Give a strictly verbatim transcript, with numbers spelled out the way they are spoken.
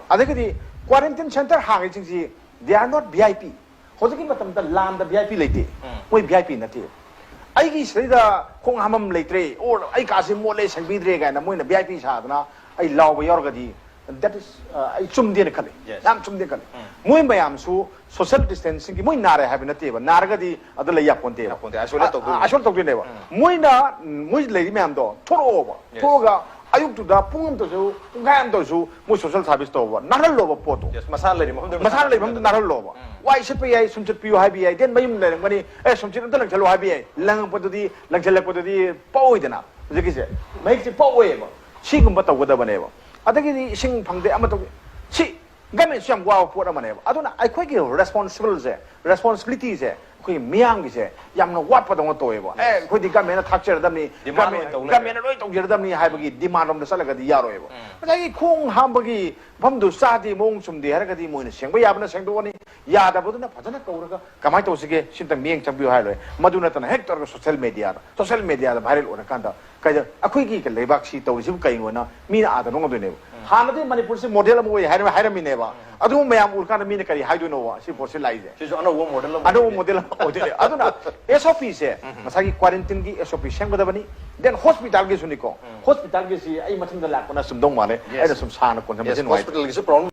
ꯑꯗꯒꯤꯗꯤ quarantine centre ꯍꯥꯡꯉꯤꯁꯤꯡꯁꯤ, they are not V I P꯫ ꯍꯧꯖꯤꯛꯀꯤ ꯃꯇꯝꯗ ꯂꯥꯟꯗ V I P ꯂꯩꯇꯦ꯫ ꯎꯝ꯫ ꯃꯣꯏ V I P ꯅꯠꯇꯦ꯫ ꯑꯩꯒꯤ ꯁꯤꯗꯩꯗ ꯈꯣꯡ ꯍꯥꯝꯐꯝ ꯂꯩꯇ꯭ꯔꯦ, or ꯑꯩ ꯀꯥꯁꯤ ꯃꯣꯠꯂꯦ, ꯁꯦꯡꯕꯤꯗ꯭ꯔꯦ ꯀꯥꯏꯅ ꯃꯣꯏꯅ V I P ꯁꯥꯗꯅ ꯑꯩ ꯂꯥꯎꯕ ꯌꯥꯎꯔꯒꯗꯤ, that is, ꯑ, ꯑꯩ ꯆꯨꯝꯗꯦꯅ ꯈꯜꯂꯤ꯫ Yes. ꯌꯥꯝ ꯆꯨꯝꯗꯦꯅ ꯈꯜꯂꯤ꯫ ꯎꯝ꯫ ꯃꯣꯏ ꯃꯌꯥꯝꯁꯨ social distancingꯒꯤ, ꯃꯣꯏ ꯅꯥꯔꯦ ꯍꯥꯏꯕ ꯅꯠꯇꯦꯕ, ꯅꯥꯔꯒꯗꯤ ꯑꯗꯨ ꯂꯩ ꯌꯥꯄꯣꯟꯇꯦꯕ꯫ ꯌꯥꯄꯣꯟꯇꯦ, isolate ꯑ, ꯇꯧꯗꯣꯏꯅꯦ꯫ ꯑ, isolate ꯇꯧꯗꯣꯏꯅꯦꯕ꯫ ꯎꯝ꯫ ꯃꯣꯏꯅ, ꯎꯝ, ꯃꯣꯏ ꯂꯩꯔꯤ ꯃꯌꯥꯝꯗꯣ ꯊꯣꯛꯂꯛꯑꯣꯕ꯫ Yes. ꯊꯣꯛꯑꯒ ꯑꯌꯨꯛꯇꯨꯗ ꯄꯨꯡ ꯑꯃꯇꯁꯨ, ꯄꯨꯡꯈꯥꯏ ꯑꯃꯇꯁꯨ ꯃꯣꯏ social service ꯇꯧꯕ, ꯅꯥꯜꯍꯜꯂꯣꯕ ꯄꯣꯠꯇꯣ꯫ Yes, ꯃꯁꯥ ꯂꯩꯔꯤ ꯃꯐꯝꯗ ꯃꯁꯥ ꯂꯩ ꯃꯐꯝꯗ ꯅꯥꯜꯍꯜꯂꯣꯕ꯫ ꯎꯝ꯫ ꯋꯥꯏ ꯁꯤꯠꯄ ꯌꯥꯏ, ꯁꯨꯝ ꯆꯠꯄꯤꯌꯨ ꯍꯥꯏꯕ ꯌꯥꯏ, then ꯃꯌꯨꯝ ꯂꯩꯔꯝꯒꯅꯤ, "ꯑꯦ, ꯁꯨꯝ ꯆꯠ ꯑꯝꯇ ꯂꯪꯁꯜꯂꯣ" ꯍꯥꯏꯕ ꯌꯥꯏ꯫ ꯂꯪꯉꯛꯄꯗꯨꯗꯤ, ꯂꯪꯁꯜꯂꯛꯄꯗꯨꯗꯤ ꯄꯛꯑꯣꯏꯗꯅ꯫ ꯍꯧꯖꯤꯛꯀꯤꯁꯦ ꯃꯍꯤꯛꯁꯦ ꯄꯛꯑꯣꯏꯕ꯫ ꯁꯤꯒꯨꯝꯕ ꯇꯧꯒꯗꯕꯅꯦꯕ꯫ ꯑꯗꯒꯤꯗꯤ ꯏꯁꯤꯡ ꯐꯪꯗꯦ, ꯑꯃ ꯇꯧꯗꯦ꯫ ꯁꯤ governmentꯁꯨ ꯌꯥꯝ ꯋꯥꯕ ꯄꯣꯠ ꯑꯃꯅꯦꯕ꯫ ꯑꯗꯨꯅ ꯑꯩꯈꯣꯏꯒꯤ responsible ꯁꯦ, responsibility ꯁꯦ ꯑꯩꯈꯣꯏ ꯃꯤꯌꯥꯝꯒꯤꯁꯦ ꯌꯥꯝꯅ ꯋꯥꯠꯄꯗꯧꯅ ꯇꯧꯋꯦꯕ꯫ ꯑꯦ, ꯑꯩꯈꯣꯏꯗꯤ governmentꯅ ꯊꯥꯛꯆꯔꯗꯕꯅꯤ, demand ꯑꯣꯏꯅ ꯇꯧ ꯂꯩꯔꯦ꯫ Governmentꯅ ꯂꯣꯏ ꯇꯧꯖꯔꯗꯕꯅꯤ ꯍꯥꯏꯕꯒꯤ demand ꯔꯣꯝꯗ ꯆꯠꯂꯒꯗꯤ ꯌꯥꯔꯣꯏꯕ꯫ ꯎꯝ꯫ ꯉꯁꯥꯏꯒꯤ ꯈꯣꯡ ꯍꯥꯝꯕꯒꯤ ꯃꯐꯝꯗꯨ ꯆꯥꯗꯦ, ꯃꯑꯣꯡ ꯆꯨꯝꯗꯦ ꯍꯥꯏꯔꯒꯗꯤ ꯃꯣꯏꯅ ꯁꯦꯡꯕ ꯌꯥꯕꯅ ꯁꯦꯡꯗꯣꯛꯑꯅꯤ, ꯌꯥꯗꯕꯗꯨꯅ ꯐꯖꯅ ꯀꯧꯔꯒ ꯀꯃꯥꯏꯅ ꯇꯧꯁꯤꯒꯦ? ꯁꯤꯝꯇꯪ ꯃꯤꯠꯌꯦꯡ ꯆꯪꯕꯤꯌꯨ ꯍꯥꯏꯔ ꯂꯣꯏꯔꯦ꯫ ꯃꯗꯨ ꯅꯠꯇꯅ ꯍꯦꯛ ꯇꯧꯔꯒ social mediaꯗ, social mediaꯗ viral ꯑꯣꯏꯔꯀꯥꯟꯗ ꯀꯩꯗ ꯑꯩꯈꯣꯏꯒꯤ ꯂꯩꯕꯥꯛꯁꯤ ꯇꯧꯔꯤꯁꯤꯕꯨ ꯀꯩꯅꯣꯅ ꯃꯤꯅ ꯑꯥꯗ ꯅꯣꯡꯉꯗꯣꯏꯅꯦꯕ꯫ ꯎꯝ꯫ ꯍꯥꯟꯅꯗꯤ ꯃꯅꯤꯄꯨꯔꯁꯤ model ꯑꯃ ꯑꯣꯏ ꯍꯥꯏꯔ-, ꯍꯥꯏꯔꯝꯃꯤꯅꯦꯕ꯫ ꯎꯝ꯫ ꯑꯗꯨꯕꯨ ꯃꯌꯥꯝ ꯎꯔꯀꯥꯟꯗ ꯃꯤꯅ ꯀꯔꯤ ꯍꯥꯏꯗꯣꯏꯅꯣꯕ ꯁꯤ ꯄꯣꯠꯁꯤ ꯂꯥꯛꯏꯁꯦ? ꯁꯤꯁꯨ ꯑꯅꯧꯕ model ꯑꯃ ꯑꯅꯧꯕ ꯑꯣꯏꯗꯣꯏꯅꯦ꯫ Model ꯑꯃ ꯑꯣꯏꯗꯣꯏꯅꯦ꯫ ꯑꯗꯨꯅ SOPꯁꯦ ꯎꯝ꯫ ꯉꯁꯥꯏꯒꯤ quarantineꯒꯤ SOP ꯁꯦꯝꯒꯗꯕꯅꯤ, then hospitalꯒꯤꯁꯨꯅꯤꯀꯣ꯫ ꯎꯝ꯫ Hospitalꯒꯤꯁꯤ ꯑꯩ ꯃꯊꯪꯗ ꯂꯥꯛꯄꯅ ꯆꯨꯝꯗꯧ ꯃꯥꯜꯂꯦ꯫ Yes꯫ ꯑꯩꯅ ꯁꯨꯝ ꯁꯥꯡꯅ ꯀꯣꯟꯁꯤꯟꯕꯁꯤ Yes, ꯅꯨꯡꯉꯥꯏꯇꯦ꯫ Hospitalꯒꯤꯁꯨ problem